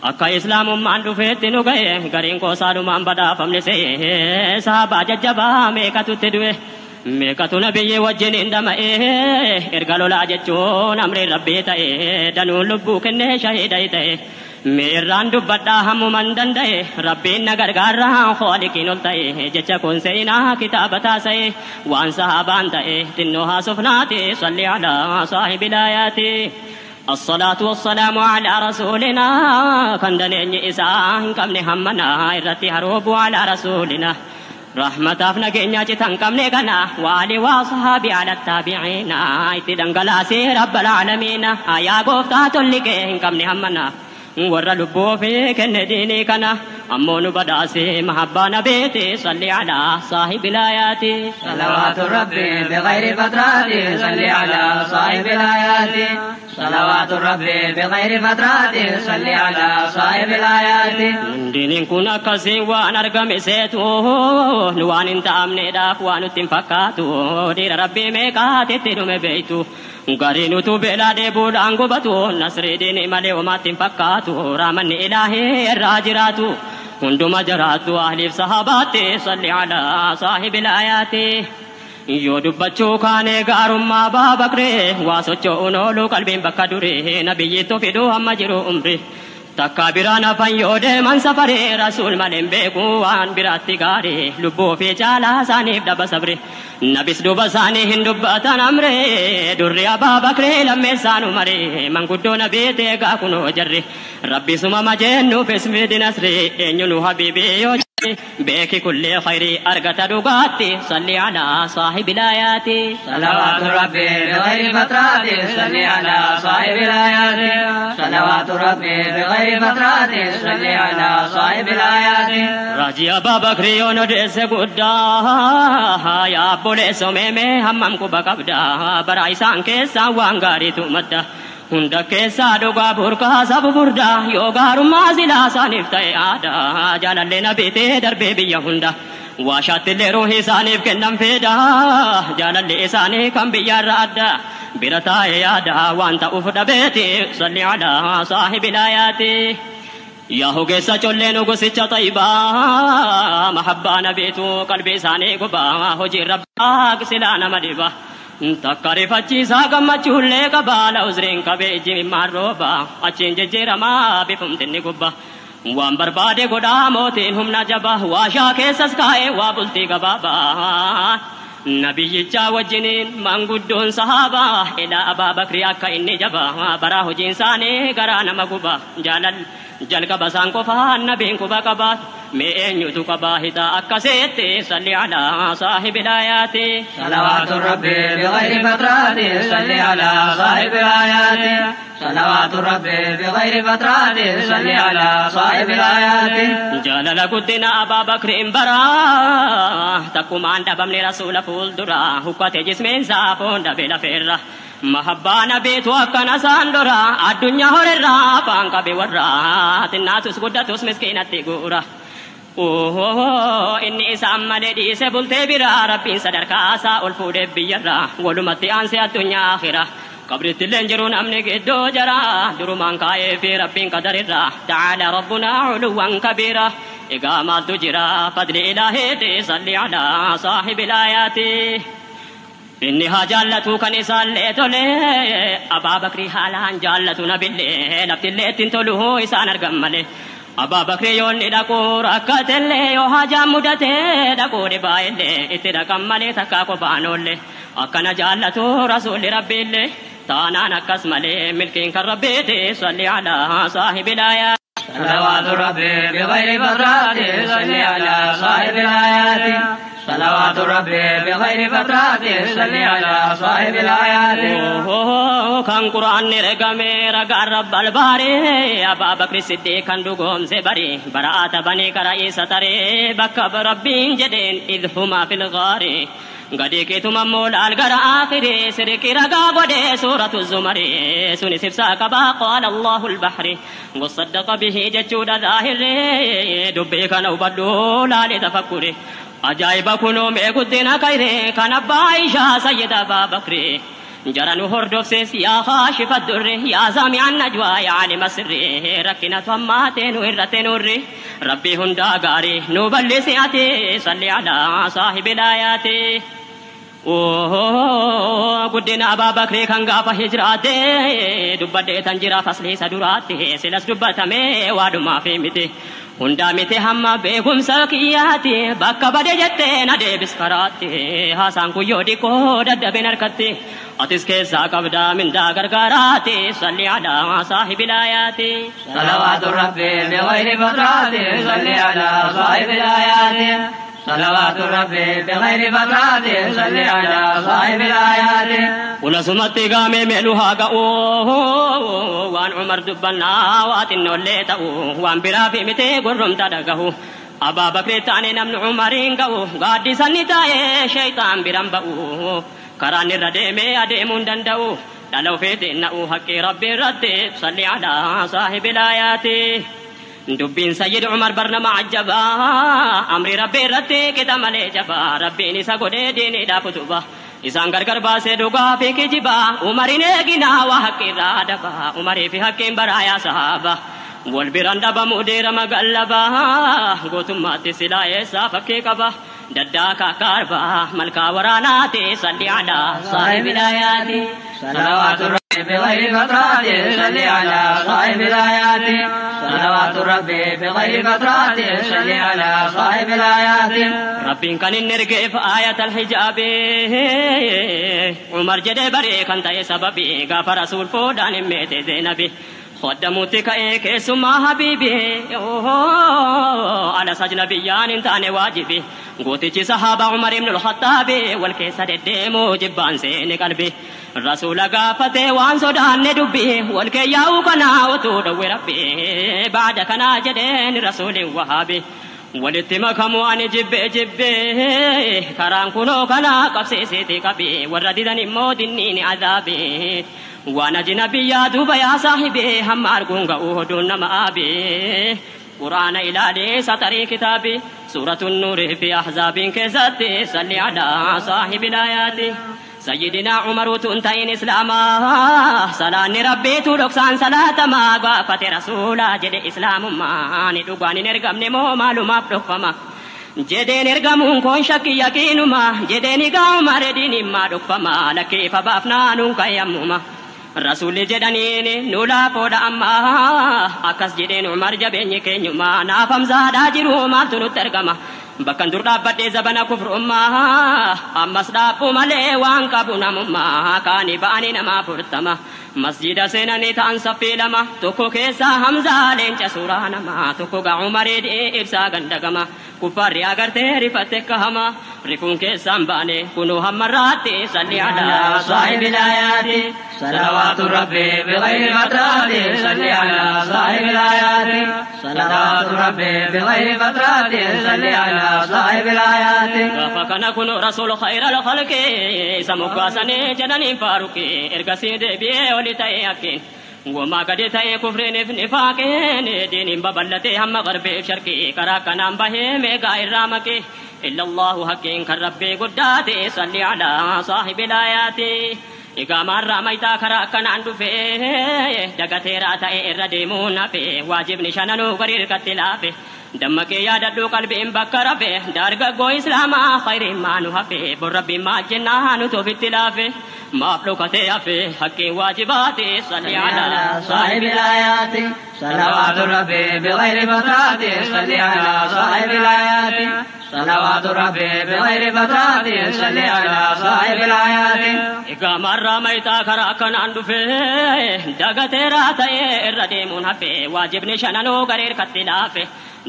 Akka islaamummaan dhufeetti nu ga'e gariin koosaadhumaan badhaafamne se'e sahabaa jajjabaa meeqatutti du'e meeqatu nabiyyi wajjin hin dhama'e erga lolaa jechuun amriin rabbii ta'e danuun lubbuu kennee shahiida ta'e mee irraan dubbadhaa hammuman danda'e rabbiin na gargaarraa khooliqiin ol ta'e jecha kun seenaa kitaaba taasa'e waan sahabaan ta'e xinnoo haasofnaati salli alaa saahibil aayaati. الصلاة والسلام على رسولنا كندنين إسان كمن همنا إرتي هروب على رسولنا رحمة أفنى جتن كمن كنا وآل وصحابي على التابعين إتدنقلاسي رب العالمين يا قفتا تلك كمن همنا ور لبو في كن ديني كنا أمون بداسي محبة نبيتي صلي على صاحب الآيات. صلوات ربي بغير فترات صلي على صاحب الآيات. صلوات ربي بغير فترات صلي على صاحب الآيات. دين كنا كسي وان أرقم سيتو نوان انت أمني داف وان اتنفكاتو دير ربي ميقات اتنم بيتو غرينو تو بلا ديبود أنغبتو نصر دين مالي وما تنفكاتو رامن إلهي الراجراتو هندما جراتو أهل صحاباتي صلي على صاحب الآيات. yoo dubbachuu kaane gaarummaa Abaa Bakree waa socho'uun ooluu qalbiin bakka duree nabiyyiitu fiduu hamma jiru umri takka biraan hafan yoo deeman safaree rasuul malee hin beeku waan biraatti gaarii lubbuu fi caalaa isaaniif dhaba sabri nabis duuba isaanii hin dubbatan amree durri Abaa Bakree lammeessaan umaree manguddoo nabii teegaa kunoo jarri rabbisuma majeennuuf ismi dinasri eenyu nu habiibii yoo بيك كل خير أرقت دقاتي صلي على صاحب الآيات. صلوات ربي بغير فترات صلي على صاحب الآيات. صلوات ربي بغير فترات صلي على صاحب الآيات. راجي أبا بكر يوند سقدا يا أبو لسومي همم كوبا كبدا برايسان كيسا وانغاري تمدا hunda keessaa dhugaa burqaa sabu furdaa yoo gaarummaa silaa isaaniif ta'e aadaa jaalallee nabiitee darbee biyya hunda waashaattillee ruuhii isaaniif kennan feedaa jaalalli isaanii kan biyyaarra adda bira taa'e yaada waan ta'uuf dhabeeti salli alaa saahibil aayaati. Yaa hogeessa collee nu gosicha xayyibaa mahabbaa nabiitu qalbii isaanii gubaa hojii rabbaa silaa nama dhiba. Takka rifachiisaa gammachuullee qabaa la uzriin qabee jimimmaan rooba achiin jijjiiramaa bifumtinni gubba waan barbaade godhaa mootiin humna jaba waashaa keessas kaa'ee waa bultii gabaabaa nabiyyichaa wajjiniin manguddoon sahaabaa ilaa Abaa Bakrii akka inni jaba bara hojiin isaanii garaa nama guba jaalal jalqaba isaan qofaan nabiin quba qabaa mee eenyutu qabaa hidhaa akkasitti salli alaa saahibil aayaati. صلوات ربي بغير فترات صلي على صاحب الآيات. صلوات ربي بغير فترات صلي على صاحب الآيات. جالala guddina Abaa Bakriin baraa takkumaan dhabamne rasuula fuuldura huqqate jismeensaa foon dhabe lafeerra mahabbaa nabiitu akkana isaan dura addunyaa horirraa afaan qabe warra xinnaatus guddatus miskiinatti guura. Inni isaan malee dhiise bultee biraa rabbiin sadarkaa isaa ol fuudhee biyyarraa walumatti aansee addunyaa akhira qabritti illee jiru namni gidduu jara durumaan kaa'ee fi rabbiin qadarirraa ta'aala rabbunaa culuwwan kabiira egaa maaltu jira fadli ilaahiiti salli alaa saahibil aayaati. Inni haa jaallatu kan isaallee tole Abaa Bakrii haalaan jaallatu nabillee laftillee ittiin tolu isaan argan malee. Abaa Bakrii yoo inni dhaquu rakkatellee yoo hajaan mudatee dhaquu dhibaa'ellee itti dhaqan malee takkaa qofaan oolle akkana jaallatu rasuulli rabbiillee taanaan akkas malee milkiin kan rabbiiti salli alaa saahibil aayaati. صلوات ربي بغير فترات صلي على صاحب الآيات. صلوات ربي بغير فترات صلي على صاحب الآيات. كان قرآن رقمي رقا رب الباري أبا بكر الصديق كان دقوم زبري براءة بني كرئيس تري بكب ربين جدين إذ هما في الغار قد كتم مول الغر آخر سرك رقا قد سورة الزمر سنسف ساكبا قال الله البحر وصدق به ججود ظاهر دبيك نوبدو لا لتفكره أجايب كنو ميقدنا كيري كان أبا عائشة سيد أبا بكر Jaranu hordofsees yaa kaashifa durri yaa saami'an najwaa yaa alima sirri rakkina hammaatee nu irratti nurri rabbii hundaa gaarii nu bal'isi ati salli alaa saahibil aayaati. Guddina Abaa Bakrii kan gaafa hijraate dubbadhee tan jira faslii isa duraatti silas dubbatamee waadumaa fi miti. Hundaa miti hamma beekumsa kiyyaati bakka bade jettee na deebis karaatti haasaan kuyyoo dhiqoo daddabeen harkatti atis keessaa qabdaa mindaa gargaaraati salli alaa saahibil aayaati. صلوات ربي بغير فترات صل على صاحب الآيات صلوات ربي بغير فترات صل على صاحب الآيات. Ulasumatti gaamee meeluu haa ga'u waan Umar dubbannaa waa xinnollee ta'u waan biraa fi mitee gurrumta dhagahu. Abaa Bakrii taane namni Umariin ga'u gaaddisanni taa'ee shayxaan biran ba'u karaan irra deemee adeemuu hin danda'u dhala ofiitiin na'u haqqii rabbii irratti salli alaa saahibil aayaati. Dubbiin Sayyid Umar barnama ajjabaa amri rabbii irratti qixa malee jabaa rabbiin isa godhee diiniidhaaf utubaa. Isaan gargar baasee dhugaa fi kijibaa Umariin eeginaa waa haqqi irraa dabaa Umarii fi haqqiin baraayaa sahaaba wal biraan dhabamuu deerama gallabaa gootummaatti silaa eessaa fakkii qaba daddaa kaakaarbaa malkaa waraanaati salli alaa صاحب الآيات صلوات ربي بغير فترات صل على صاحب الآيات صلوات ربي بغير فترات صل على صاحب الآيات. Rabbiin kan inni ergeef aayatal hijaabii Umar jedhee baree kan ta'e sababii gaafa rasuul fuudhaan hin meete Zeenabi Hoddamuutti ka'ee keessumaa habiibi alas ajnabiyyaan hin taane waajibi gootichi sahaabaa Umar ibn al-Khattaabi wal keessa deddeemuu jibbaan seene qalbi rasuula gaafatee waan sodaanne dubbi wal keeyyaa'uu kanaa utuu dhowwe rabbi baada kanaa jedheen rasuulin wahaabi. Walitti makamuu ani jibbee jibbee karaan kunoo kanaa qabsiiseeti qabi warra didan immoo dinniin azaabi waan ajnabiyyaa duuba yaa saahibi hamma arguun ga'uu oduun nama aabi quraana ilaalee satarii kitaabi suuratuun nuurii fi ahzaabiin keessatti salli alaa saahibil aayaati. Sayyidina Umaruutu hin ta'in islaamaa salaanni rabbiitu dhoksaan salaatamaa gaafate rasuulaa jedhe islaamummaa ni dhugaan hin ergamne moo maalumaaf dhokfama jedheen ergamuun koon shakkii yaqiinuma jedheen egaa Umar diinimmaa dhokfama lakkeeffa baafnaa nuun kayyammuma. Rasuulli jedhaniin nu laafoodha ammaa akkas jedheen Umar jabeenyi keenyuma naaf hamzaadhaa jiru maaltu nutti argama. Bakkan dur dhaabbadhee zabana kufrummaa ammas dhaabbu malee waan qabu namummaa kaanii ba'anii namaa furtama masjida seenanii ta'an saffii lama tokko keessaa Hamzaa leenca suuraa namaa tokko gaa Umarii ibsaa gandagama kuffaarri agartee rifatte kahama rifuun keessaan baane kunuu hammarraatti salli alaa صاحب الآيات صلوات ربي بغير فترات صل على صاحب الآيات صلوات ربي بغير فترات صل على صاحب الآيات. Gaafa kana kun rasuul khayral khalqi isa moggaasanii jedhaniin faaruqi ergasii deebi'ee oli ta'e akkiin womaa gadi ta'e kufriiniif nifaaqeen diiniin babal'atee hamma garbeef sharqii karaa kanaan bahee meeqaa irraa maqe illa Allahu haqqiin kan rabbii guddaate salli alaa saahibil aayaati. Egaa maarraa mayitaa karaa akkanaan dhufee dagateeraa ta'e irra deemuun hafe waajibni shananuu gari hirkatti laafe dammaqee yaadadhu qalbiin bakka rafe dargaggoo islaamaa khayriin maanu hafe bor rabbiin maal jennaa nutu ofitti laafe maaf dhokatee hafe haqqiin waajibaati salli alaa صاحب الآيات صلوات ربي بغير فترات صل على صاحب الآيات صلوات ربي بغير فترات صل على صاحب الآيات. Egaa maarraa mayitaa karaa akkanaan dhufee dagateeraa ta'e irra deemuun hafe waajibni shananuu gari hirkatti laafe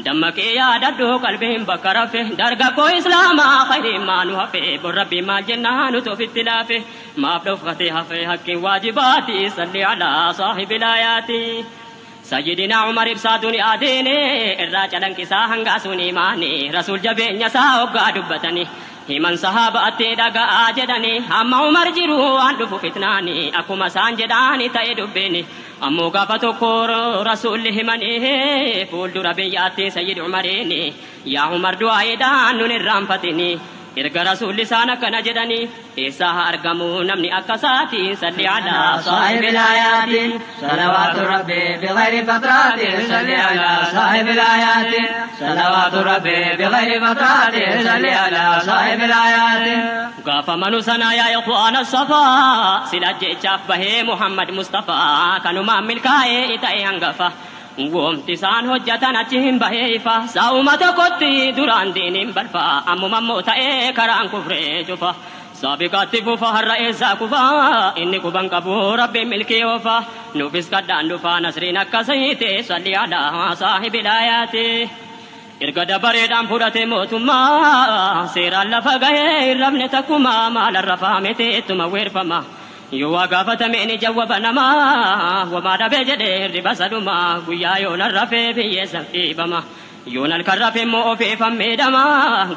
dammaqee yaadadhu qalbiin bakka rafe dargaggoo islaamaa khayriin maanu hafe bor rabbiin maal jennaa nutu ofitti laafe maaf dhokatee hafe haqqiin waajibaati salli alaa saahibil aayaati. Sayyidina Umar ibsaa duniyaa deene irraa calanqisaa hanga asuun imaani rasuul jabeenya isaa hoggaa dubbatani himan sahabaatti dhaga'aa jedhani hamma Umar jiru waan dhufu fitnaani akkuma isaan jedhaani ta'e dubbiini ammoo gaafa tokko rasuulli himanii fuuldura biyyaatti Sayyid Umariini yaa Umar du'aayiidhaan nun irraanfatini Erga rasuulli isaan akkana jedhanii eessaa haa argamu namni akka isaati salli alaa صاحب الآيات صلوات ربي بغير فترات صلي على صاحب الآيات صلوات ربي بغير فترات صلي على صاحب الآيات gaafa manu sanaa yaa ikhwaana safaa sila jechaaf bahee Muhammad Mustafaa kanumaan milkaa'ee ta'e hangafa Womti isaan hojjatan achi hin bahee ifa saa'uma tokkotti duraan diiniin balfa ammuma immoo ta'ee karaan kufree cufa saabiqaatti fufa har'a eessaa kufa inni quban qabu rabbiin milkii oofa nuufis kadhaan dhufa nasriin akkasiite salli alaa saahibil aayaati. Erga dabareedhaan fudhate mootummaa seeraan lafa gahee hin rafne takkumaa maalarra faamete ittuma weerfama. Yoo waa gaafatame ni jawwaba namaa wamaa dhabee jedhee hirriba sadhumaa guyyaa yoon rafee biyyeessan dhiibama. Yoon halkan rafe immoo ofeefan miidhama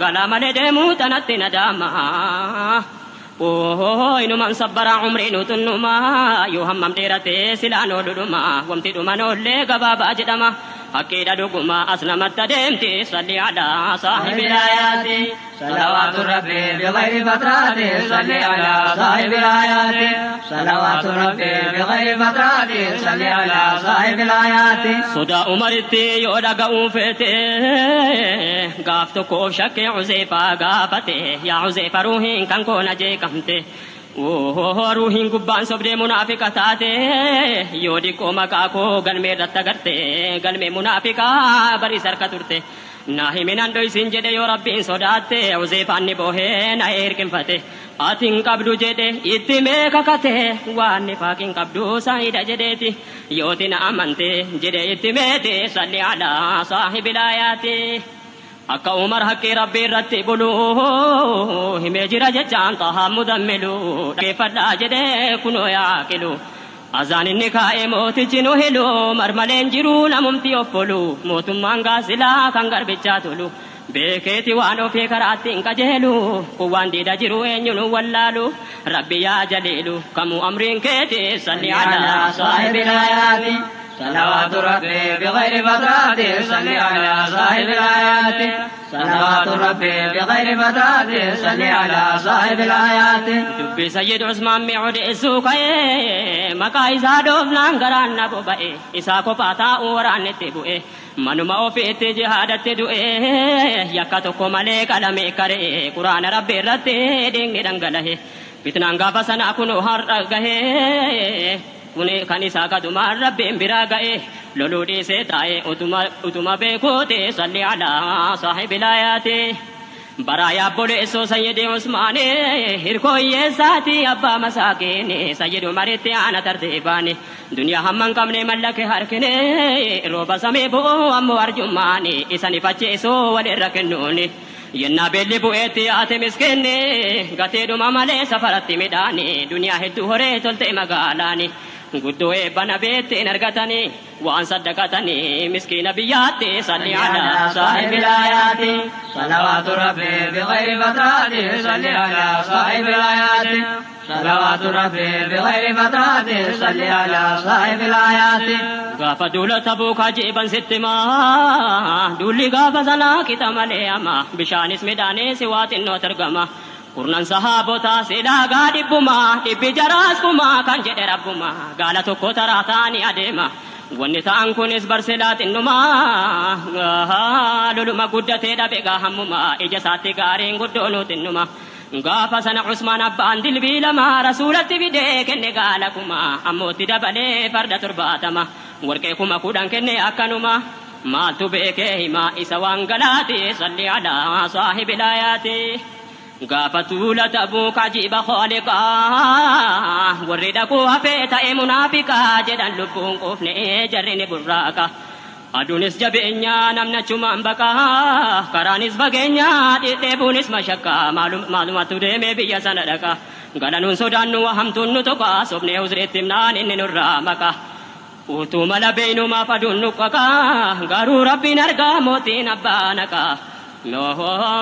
galaa malee deemuu tanatti nadaama. Inumaan sabbaraa umrii nutunnumaa yoo hammam dheeratee silaan ooludhumaa wamti dhuman oollee gabaabaa jedhama. Hakkiidha dhuguma as namatti adeemti salli alaa saahibil الآيات صلوات ربي بغير فترات صلي على صاحب الآيات صلوات ربي بغير فترات صلي على صاحب الآيات Sodaa Umaritti yoo dhaga'uu feete gaaf tokkoof shakkee Cuzeefaa gaafate yaa Cuzeefa ruuhiin kan koo na jeeqamte. Ruuhiin gubbaan sobdee munaafiqa taate yoo dhiqoo maqaa koo galmee irratti agarte galmee munaafiqaa baris harka turte. Naa himinan dhoysin jedhe yoo rabbiin sodaatte Cuzeefaan ni boohee na hirqinfate. Ati hin qabdu jedhe itti mee kakate waan nifaaq hin qabdu saayida jedheeti. Yooti na amante jedhe itti meete salli alaa saahibil aayaati. Akka Umar haqqii rabbii irratti bulu himee jira jechaan xahaa mudammilu dhaggeeffadhaa jedhee kunoo yaaqilu. Azaan inni kaa'ee mootichi nu hilu marmaleen jiru namumti of bolu mootummaan gaasilaa kan garbichaa tolu. Beekeeti waan ofii karaatti hin qajeelu kun waan diida jiru eenyu nu wallaalu rabbi yaa jaliilu kamuu amriin keeti salli على alaa صاحب الآيات صلوات ربي بغير فترات صلي على صاحب الآيات صلوات ربي بغير فترات صلي على صاحب الآيات Dubbi Sayyid Usmaan mi'u deessuu ka'ee maqaa isaa dhoofnaan garaan na boba'e isaa kophaa taa'uu waraannetti bu'e manuma ofiitti jihaadatti du'e yakka tokko malee qalame karee quraana rabbi irratti dhiigni dhangalahe fitnaan gaafa sanaa kunoo har'a gahee kun kan isaa kadumaan rabbiin biraa ga'e loluu dhiisee taa'e utuma beekuuti salli alaa saahibil aayaati. Bara yaabboleessoo Sayyidi Usmaane hirkoo hiyyeessaati abbaa masaakiini Sayyid Umaritti aana tartiibaani duniyaa hamma hin qabne mallake harkine rooba samii bu'uu ammoo arjummaani isan ifachiisuu walirra kennuuni. Yennaa beelli bu'eetti yaate miskiinni gateedhuma malee safaratti midhaani duniyaa hedduu horee tolte magaalaani. Guddoo eebbana beettiin argatanii waan saddaqatanii miskiina biyyaatti salli على alaa صاحب الآيات صلوات ربي بغير فترات صلي على صاحب الآيات صلوات ربي بغير فترات صلي على صاحب الآيات Gaafa duula tabuukaa jeeban sitti maa duulli gaafa sanaa qixa malee ama bishaanis midhaanis waa xinnoo argama. Kurnan sahaabotaa silaagaa dhibbumaa dhibbi jaraas kumaa kan jedhe rabbumaa gaala tokko taraa ta'anii adeema. Wanni ta'an kunis barsilaa xinnumaa loluma guddatee dhabe gahammumaa ija isaatti gaariin guddoonuu xinnuma. Gaafa sana Usmaan abbaan dilbii lama rasuulatti fidee kenne gaala kuma ammootti dabalee farda 70 warqee 10,000 kenne akkanuma maaltu beekee hima isa waan galaati salli alaa saahibil aayaati. Gaafa tuula tabuuk ajiiba khaaliqaa warri dhaquu hafee ta'e munaafiqaa jedhan lubbuun quufne jarri ni burraaqa. Aduunis jabeenyaa namni achumaan baqaa karaanis fageenyaa dheebuunis mashakkaa maalumatu deemee biyya sana dhaqa galanuun sodaannu hamtuun nu toqa sobnee husreetti himnaan inni nurraa maqa. Utuu mala beeynumaaf aduun nu qaqaa garuu rabbiin argaa mootiin abbaa naqaa.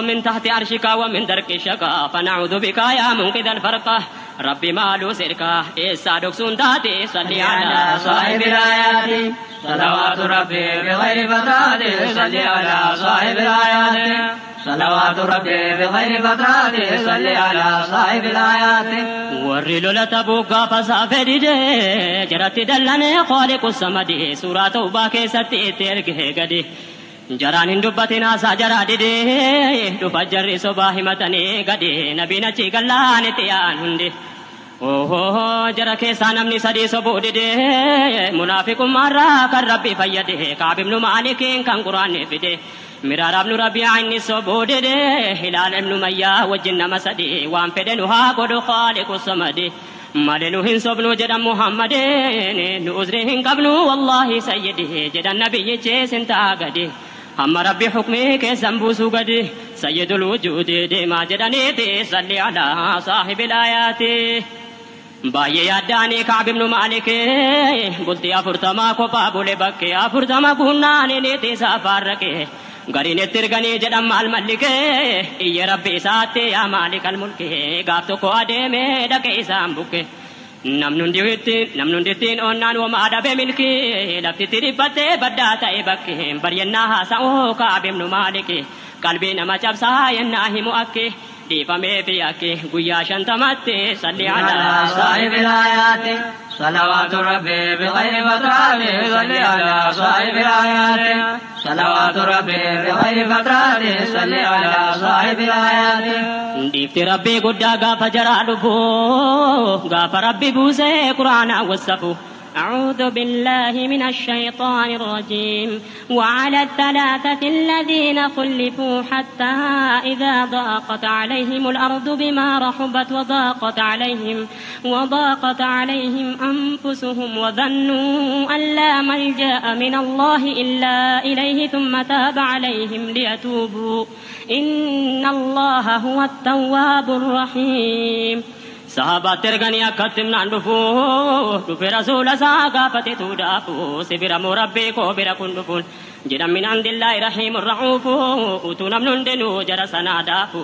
من تحت عرشك ومن درك الشقا فنعوذ بك يا منقذ الفرقة ربي مالو سركا إسا دكسون تاتي صلي على صاحب الآيات صلوات ربي بغير فترات صلي على صاحب الآيات صلوات ربي بغير فترات صل على صاحب الآيات warri lola Tabuuk gaafa saafee dide jaratti dallanee Khaaliqu samadi suuraa Tawbaa keessatti itti ergee gadi jaraan hin dubbatin haasaa jaraa dide dhufa jarri sobaa himatanii gadi nabiin achi gallaan itti yaa'an hundi. Jara keessaa namni sadii sobuu dide munaafiqummaarraa kan Rabbi fayyade Ka'ab ibnu Maalikiin kan Quraanni fide Miraara ibnu Rabii'a inni sobuu dide Hilaal ibnu Umayyaa wajjin nama sadii waan fedhe nu haa godhu Khaaliqu samadi malee nu hin sobnu jedhan Muhammadin nu uzrii hin qabnu wallaahi sayyidi jedhan nabiyyichi sin ta'a gadi hamma Rabbi hukmii keessan buusuu gadi sayyidul wujuudi deemaa jedhaniiti salli alaa saahibil aayaati. Baay'ee yaaddaanii Ka'ab ibnu Maalik bultii 40 kophaa bule bakkee 40 guunnaan niitii isaa faarraqe gariin itti erganii jedhan maal mallikee iyya Rabbi isaatti yaa maalikal mulkee gaaf tokko adeemee dhaqe isaan bukke namni hundi ittiin onnaan womaa dhabe milkii laftitti dhiphattee baddaa ta'e bakkee baryannaa haasa'uu Ka'ab ibnu Maalik qalbii nama cabsaa yennaa himu akki dhiifamee fi akki guyyaa 50tti salli alaa saahibil aayaati صلوات ربي بغير فترات صل على صاحب الآيات صلوات ربي بغير فترات صل على صاحب الآيات dhiifti Rabbii guddaa gaafa jaraa dhufu gaafa Rabbi buusee Quraana wasafu أعوذ بالله من الشيطان الرجيم وعلى الثلاثة الذين خلفوا حتى إذا ضاقت عليهم الأرض بما رحبت وضاقت عليهم أنفسهم وظنوا أن لا ملجأ من الله إلا إليه ثم تاب عليهم ليتوبوا إن الله هو التواب الرحيم. صحابة erganii akkatti himnaan dhufu dhufe rasuula isaa gaafatetu dhaafu si bira moo Rabbii koo bira kun dhufuun jedhan min indillaahi rahiimun ra'uufu utuu namni hundinuu jara sanaa dhaafu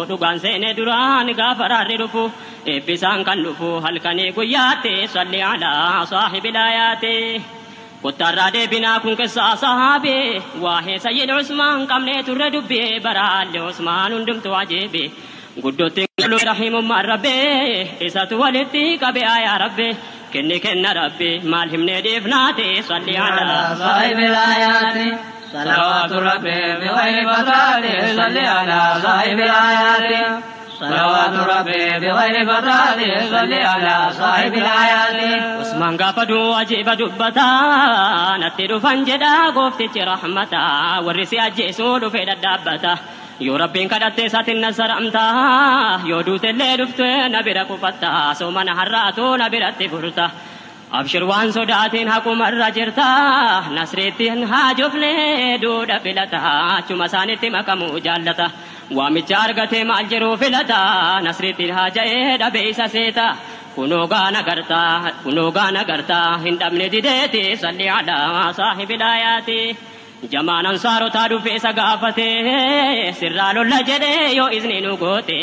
dhugaan seenee duraan gaafa raarri dhufu eebbisaan kan dhufu halkanii guyyaatti salli alaa saahibil aayaati. Kottaarraa deebinaa kun keessaa sahaabee waa'ee sayyid Usmaan qabnee turre dubbee baraallee Usmaan hundumtuu ajeebe. Guddootti rahimummaan Rabbee isatu walitti qabe aayaa Rabbee kenni kenna Rabbi maal himnee dhiifnaate salli alaa saahibil aayaati salawaatu Rabbi bighayri fatraati salli alaa saahibil aayaati salawaatu Rabbi bighayri fatraati salli alaa saahibil aayaati. Usmaan gaafa du'u ajiiba dubbataa natti dhufan jedhaa gooftichi rahmataa warri si ajjeesuu dhufee dhadhaabbata. Yoo Rabbiin kadhatte isaatiin nasaramta yoo duutellee dhufte na bira qufatta soomana har'aatu na biratti furta abshir waan sodaatiin haqumarra jirta nasriittiin haajofne duudha filata achuma isaanitti makamuu jaallata waamicha argatee maal jiruu filata nasriittiin haaja'ee dhabe isa seeta kunoo gaana gartaa hin dhabne dideeti salli alaa saahibil aayaati. Jamaan ansaarotaa dhufe isa gaafate sirraa lolla jedhee yoo izni nu goote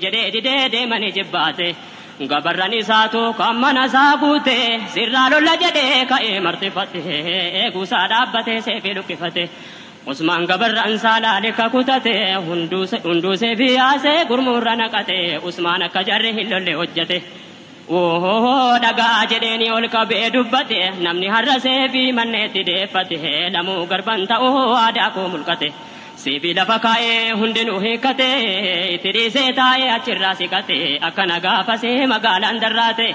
jedhee didee deemanii jibbaate gabarran isaatu kan mana isaa guute sirraa lolla jedhee ka'ee martifate eeguusaa dhaabbate seefii luqqifate Usmaan gabarran isaa laalika kutate hunduu seefii yaasee gurmuurra naqate Usmaan akka jarri hin lolle hojjete. Dhagaa jedheeni ol qabee dubbate namni har'a seefii manneetti deeffate lamuu garban ta'uu aadaa koo mulqate seefii lafa kaa'ee hundinuu hiikkate itti dhiisee taa'ee achirraa siqate akkana gaafasee magaalaan darraate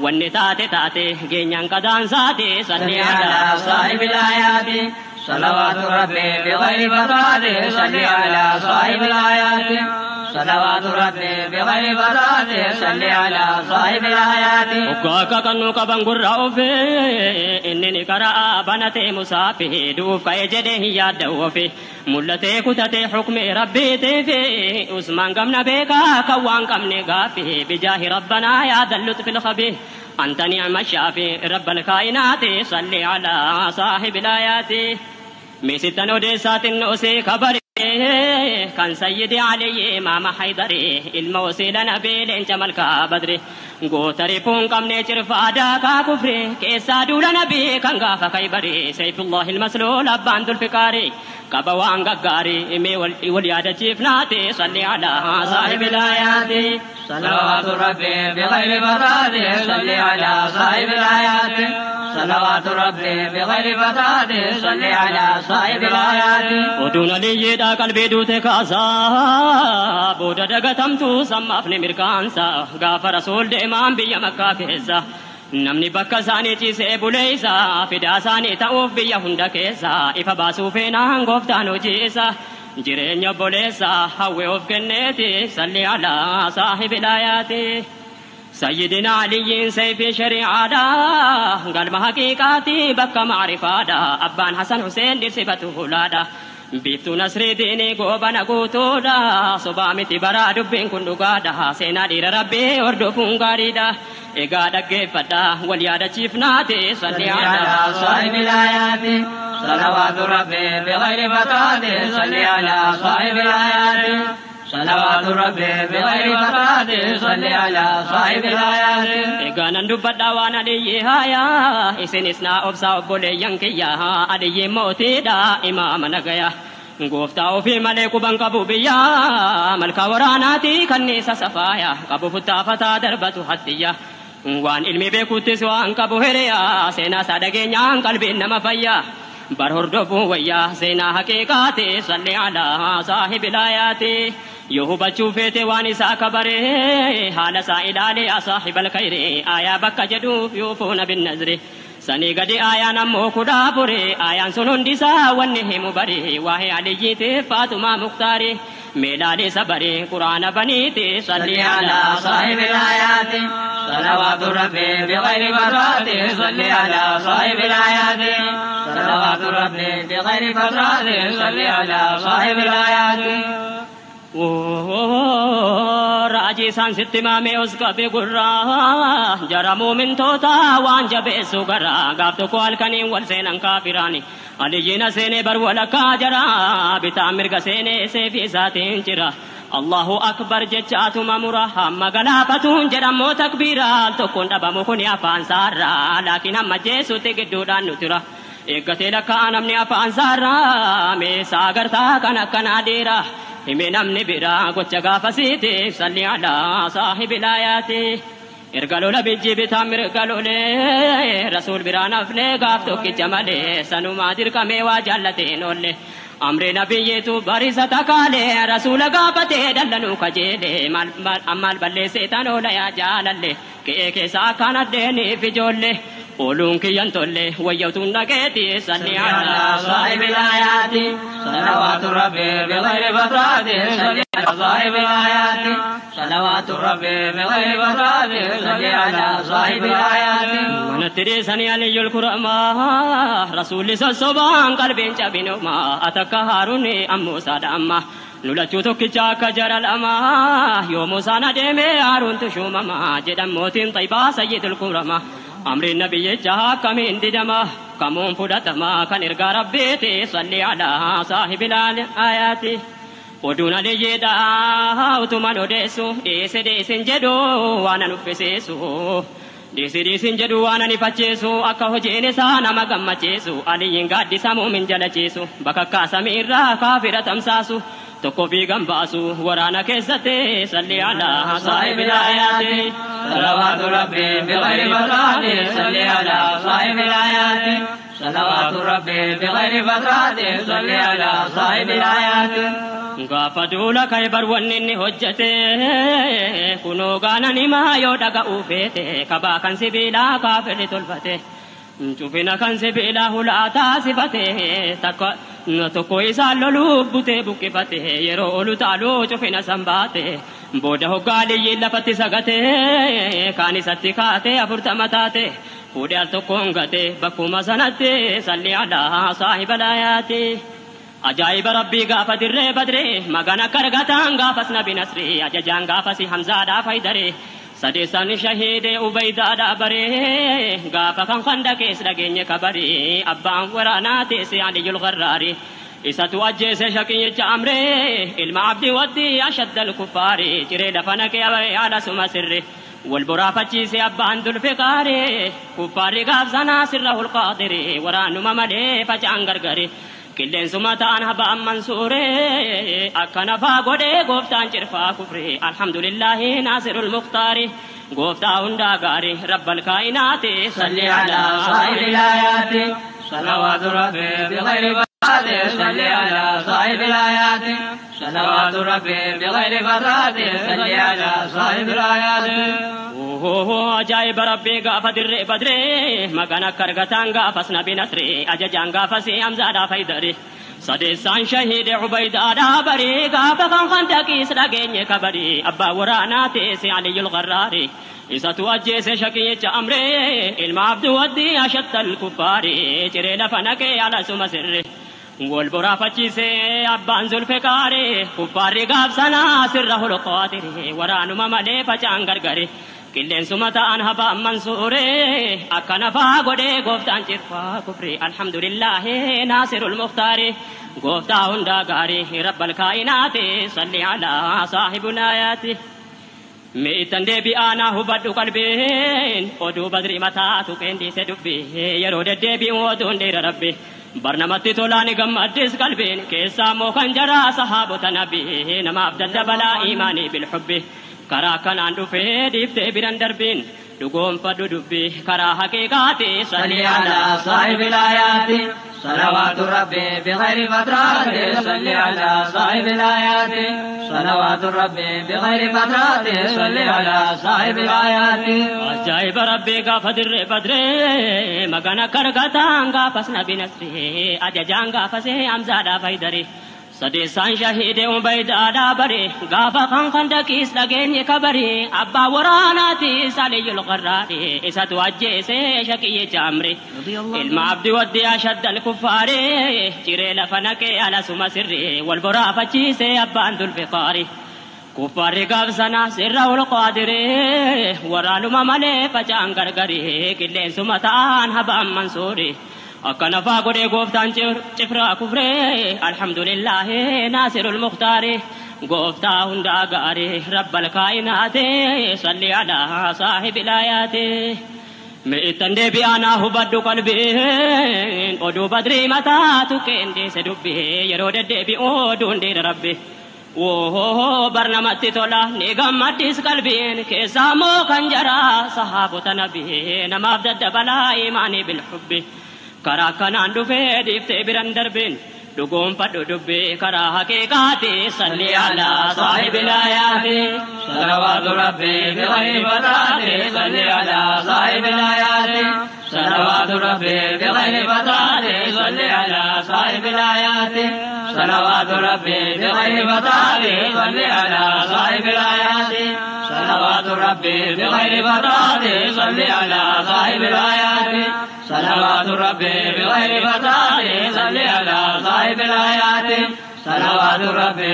wanni taate taate geenyaan qadaan saate salli alaa saahibil aayaati salawaatu rabbi bighayri fatraati salli alaa saahibil aayaati صلوات ربي بغير فترات صل على صاحب الآيات. Hoggaa kannuu qaban gurra ofee inni ni karaa banatee musaafii du'uuf ka'ee jedhee hin yaadda'u ofii mul'atee kutatee hukmi Rabbiitiifi Usmaan gamna beekaa kan waan qabne gaafii bijaahi Rabbanaa yaa lutfil khabiir anta ni'ma shaafi rabbal kaa'inaati salli alaa saahibil aayaati. Meesittan odeessaatiin osee kabare Kan sayyidi Aliyyi imaama Haydari ilma wasiila nabii leenca malkaa badri goota rifuun qabne cirfaa daakaa kufri keessaa duula nabii kan gaafa Khaybari Sayfullahi ilmasluul abbaan Dulfiqaari qaba waan gaggaarii mee wal yaadachiifnaati salli alaa saahibil ayaati salawaatu rabbi bighayri fatraati salli alaa saahibil ayaati salawaatu rabbi bighayri fatraati salli alaa saahibil ayaati. Oduun aliyyiidha qalbii duute kaasaa booda dagatamtu sammaafni mirkaansa gaafa rasuul deemaan biyya makkaa keessa namni bakka isaanii ciisee buleessa fidaa isaanii ta'uuf biyya hunda keessa ifa baasuu feenaan gooftaan hojii isa jireenya obboleessa hawwee of kenneeti salli alaa saahibil ayaati. Sayyidina Aliyyiin sayfii shari'aadha galma haqiiqaati bakka maarifaadha abbaan Hasan Huseen dhirsifatu hulaadha biiftuu nasrii diinii goobana guutuudha sobaa miti baraa dubbiin kun dhugaadha seenaa dhiira rabbii hordofuun gaariidha egaa dhaggeeffadha wal yaadachiifnaati salli alaa saahibil ayaati salawaatu rabbii bighayri fatraati salli alaa saahibil ayaati salawaatu rabbii bighayri fatraati salli alaa saahibil ayaati. Egaa nan dubbadha waan Aliyyi haayaa isinis naa obsaa obboleeyyan kiyya Aliyyi mootiidha imaama nagaya gooftaa ofii malee quban qabu biyya malkaa waraanaati kanniisa safaaya qabu futtaafataa darbatu hattiyya waan ilmi beekuttis waan qabu hiriya seenaa isaa dhageenyaan qalbiin nama fayya bar hordofuu wayyaa seenaa haqiiqaati salli alaa saahibil ayaati. Yoo hubachuu feete waan isaa kabaree haala isaa ilaalee yaa saahibal khayri aayaa bakka jedhuuf yuufuuna binnazri sanii gadi aayaan ammoo kudha afuri aayaan sun hundisaa wanni himu bari waa'ee Aliyyiitiif Faatumaa Muktaari meelaalee sabari quraana baniiti salli alaa saahibil ayaati salawaatu rabbi bighayri fatraati salli alaa saahibil ayaati salawaatu rabbi bighayri fatraati salli alaa saahibil ayaati. Raajii isaan sitti maamee os qabe gurraa jara muumintoota waan jabeessu garaa gaaf tokko halkaniin wal seenan kaafiraani Aliyyiina seenee bar walakkaa jara bitaa mirga seenee seefii isaatiin jira Allahu akbar jechaatuma mura hamma galaafatuun jedhammoo takbiira al tokkoon dhabamu kuni afaan saarraa laakiin hamma jeesutti gidduudhaan nu tura eeggatee lakkaa namni afaan saarraa meesaa agartaa kan akkanaa dheeraa hime namni biraa gocha gaafasiiti salli alaa saahibil ayaati. Erga lola bijji bitaa mirga lolee rasuul biraan hafne gaaf tokkicha malee sanumaa dirqamee waa jaallateen oolle amri nabiyyiitu barisa takaalee rasuula gaafatee dallanuu kajeele ammaal balleessee tan oola yaa jaalalle qe'ee keessaa akkaan addeeniif ijoollee ooluun kiyyan tolle wayyatuun dhaqeeti salli alaa saahibil ayaati salawaatu rabbi bighayri fatraati salli alaa saahibil ayaati salawaatu rabbi bighayri fatraati salli alaa saahibil ayaati. Manatti dhiisanii Aliyyul kuramaa rasuulli sossobaan qalbiin cabinuma atakka Haaruun ammoo saadha amma lulachuu tokkicha akka jara lamaa yoo Muusaan adeeme Haaruuntu shuumamaa jedhan mootiin Xaybaa sayyidul kuramaa. Amri nabiyyicha akkamiin didama kamuun fudhatama kan ergaa rabbiiti salli alaa saahibil ayaati. Oduun Aliyyiidha utuman odeessu dhiisi dhiisin jedhu waan an uffisiisu dhiisi dhiisin jedhu waan an ifachiisu akka hojiin isaa nama gammachiisu Aliyyiin gaaddisa muumin jala ciisu bakakkaa samii irraa kaafira tamsaasu tokko fiigan baasu waraana keessatti salli alaa saahibil ayaati salawaatu rabbi bighayri fatraati salli alaa saahibil ayaati salawaatu rabbi bighayri fatraati salli alaa saahibil ayaati. Gaafa duula Khaybar wanni inni hojjete kunoo gaanan himaa yoo dhaga'uu feete kabaa kan sibiilaa kaafirri tolfate cufina kan sibiilaa hulaa taasifate tokko isaan loluuf butee buqqifate yeroo olu taaluu cufina san baate booda hoggaa Aliyyiin lafatti sagate kaan isatti kaate 40 taate fuudhee al tokkoon gate bakkuma sanatti salli alaa saahibal ayaati. Ajaa'iba rabbii gaafa dirree badree magana kargataan gaafas nabi nasree ajajaan gaafasi Hamzaadhaa faydaree sadeessaan shahiidee Ubaydaadhaa baree gaafa kan kanda kees dhageenye kabaree abbaan waraanaa teesse Aliyyul Gharraari Isatu ajjeese shaqiyyicha amree ilma abdii waddii ashadda alkuffaari ciree lafa naqee haala suma sirri wal boraafachiise abbaan dulfiqaari kuffaarri gaafsanaa sirra hulqaadiri waraanuma malee faca'an gargari qilleensuma ta'an haba'an mansuure akka nafaa godhee gooftaan cirfaa kufri alhamdulillaahi naasirul mukhtaari gooftaa hundaa gaari rabbal kaa'inaati صل على صاحب الآيات صلوات ربي بغير فترات صل على صاحب الآيات صلوات ربي بغير فترات صل على صاحب الآيات Ajaa'iba rabbii gaafa dirree badree maqaan akka argataan gaafas nabi nasree ajajaan gaafas hamzaadhaa fayyadare sadeessaan shahiide ubaydaadhaa baree gaafa kan handaqiis dhageenye kabaree abbaa waraanaa teesse aliyyul garraare isatu ajjeese shaqiyyicha amree ilma abduu waddii ashattal kuffaare ciree lafa naqee alasuma sirre wal boraafachiise abbaan zulfiqaare kuffaarri gaafsanaa sirra holqaatire waraanuma malee faca'an gargare qilleensuma ta'an haba'an mansuure akka nafaa godhee gooftaan cirfaa kufri alhamdulillaahi naasirul mukhtaari gooftaa hundaa gaarii rabbal kaa'inaati salli alaa saahibul aayaati. Mi'ittan deebi'aanaa hubadhu qalbiin oduu badrii mataa tuqeen dhiise dubbii yeroo deddeebi'u oduun dheera rabbi barnamatti tolaan gammaddis qalbiin keessaa immoo kan jaraa sahaabota nabii namaaf daddabalaa iimaanii bilhubbi karaa kanaan dhufee dhiiftee biran darbiin dhugoonfadhu dubbii karaa haqiiqaati صل على صاحب الآيات صلوات ربي بغير فترات صل على صاحب الآيات صلوات ربي بغير فترات صل على صاحب الآيات Ajaa'iba rabbii gaafa dirree badree magana kargataan gaafas nabi nasree ajajaan gaafas hamzaadhaa fayyadare sadeessaan shahiide ubaydaadhaa bare gaafa kan handaqiis dhageenye kabare abbaa waraanaatiis aliyyul qarraare isatu ajjeese shaqiyyicha amre ilma abdii waddii ashadda alkuffaare ciree lafa naqee alasuma sirree wal boraafachiise abbaan dulfiqaare kuffaarri gaafsana sirra ol qaadiree waraanuma malee faca'an gargaree qilleensuma ta'an haba'an mansuure akka nafaa godhee gooftaan cifraa kufree alhamdulillaahi naasirul mukhtaari gooftaa hundaa gaarii rabbal kaa'inaati salli alaa saahibil aayaati. Mi'ittan deebi'aanaa hubadhu qalbiin oduu badrii mataa tuqeen dhiise dubbii yeroo deddeebi'u oduun dheera rabbi. Woo barnamatti tola ni gammaddis qalbiin keessaa moo kan jaraa sahaabota nabii namaaf daddabalaa iimaanii bilhubbi. Karaa kanaan dhufee dhiiftee biran darbiin dhugoonfadhu dubbii karaa haqiiqaati صل على صاحب الآيات صلوات ربي بغير فترات صل على صاحب الآيات صلوات ربي بغير فترات صل على صاحب الآيات صلوات ربي بغير فترات صل على صاحب الآيات صلوات ربي بغير فترات صل على صاحب الآيات صلوات ربي بغير فترات صل على صاحب الآيات صلوات ربي.